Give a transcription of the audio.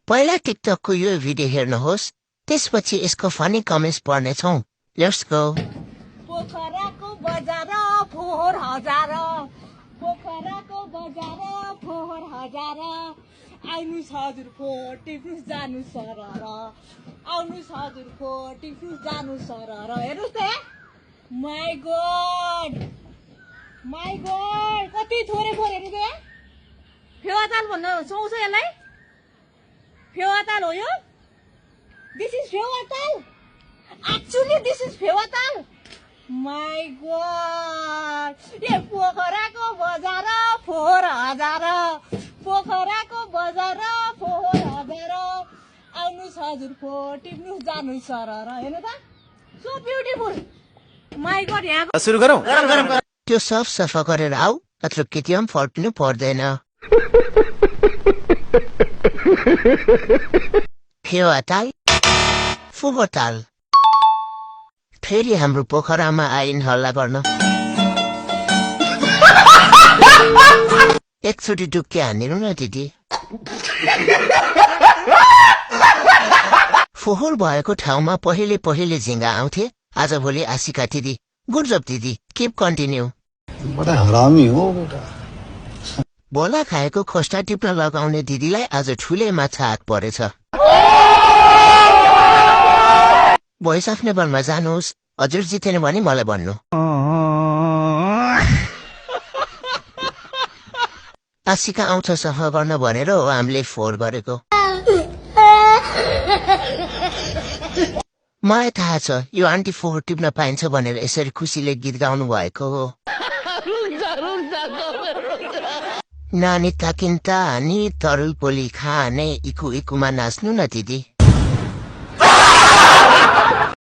पहिला टिकटकको यो भिडियो हेर्नुहोस्, त्यसपछि यसको फनी कमेन्ट्स पढ्नेछौँ। Let's go. पोखराको बजार फोहोर हजार, पोखराको बजार फोहोर हजार, आउनुस् हजुरको टिप्नुस् जानु सरर, आउनुस् हजुरको टिप्नुस् जानु सरर। हेर्नुहोस् त, माई गॉड कति थोरै फोहोरहरू त। फेवाताल भन्न सुहाउँछ यसलाई? फेवाताल हो यो? This is Phewa Tal? Actually this is Phewa Tal? My god! ये पोखराको बजार फोहोर हजार, पोखराको बजार फोहोर हजार, आउनुस् हजुरको टिप्नुस् जानु सरर। हेर्नु त, सो ब्युटिफुल। माई गॉड, यहाँ सुरु गरौँ। त्यो सब सफा गरेर आऊ, नत्र केटीएम फर्किनु पर्दैन। फेवाताल, फोहोरताल, फेरि हाम्रो पोखरामा आइन् हल्ला गर्न। एकचोटि डुक्की हानिदिनु न दिदी। फोहोर भएको ठाउँमा पहिले झिङ्गा आउँथे, आजभोलि आशिका दिदी। गुड जब दिदी, किप कन्टिन्यू। बडा हरामी हो बेटा। बोला खाएको खोस्टा टिप्न लगाउने दिदीलाई आज ठुलै माछा हात परेछ। भोइस अफ नेभरमा जानुहोस्, हजुर जितेन भने मलाई भन्नु। आशिका आउँछ सफा गर्न भनेर हो हामीले फोहोर गरेको। मलाई थाहा छ यो आन्टी फोहोर टिप्न पाइन्छ भनेर यसरी खुसीले गीत गाउनु भएको हो। नानी ताकिन्ता नि तरुल पोली खाने इकु इकुमा नाच्नु न दिदी।